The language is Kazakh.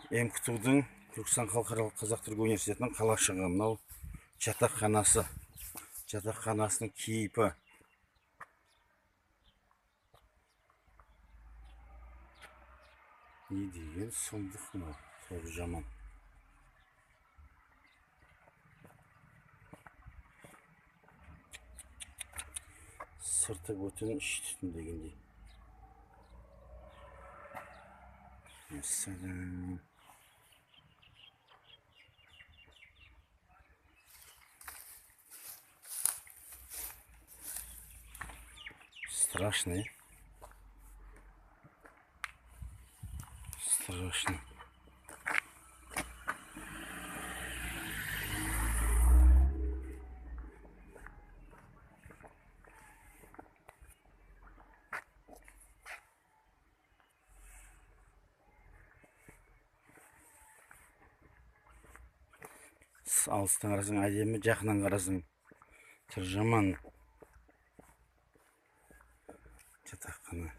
МКТУ-дың, Түркістан халықаралық қазақ түрік университетінің қалашығы. Мынау жатақханасы. Жатақханасының кейпі. Не деген сұмдық мынау, түрі жаман. Сырты бүтін, іші түтін дегендей. Мәссәләм. Страшно, э? Страшно. Алыстан қарасаң әдемі, жақыннан қарасаң түрі жаман. Жатақхана.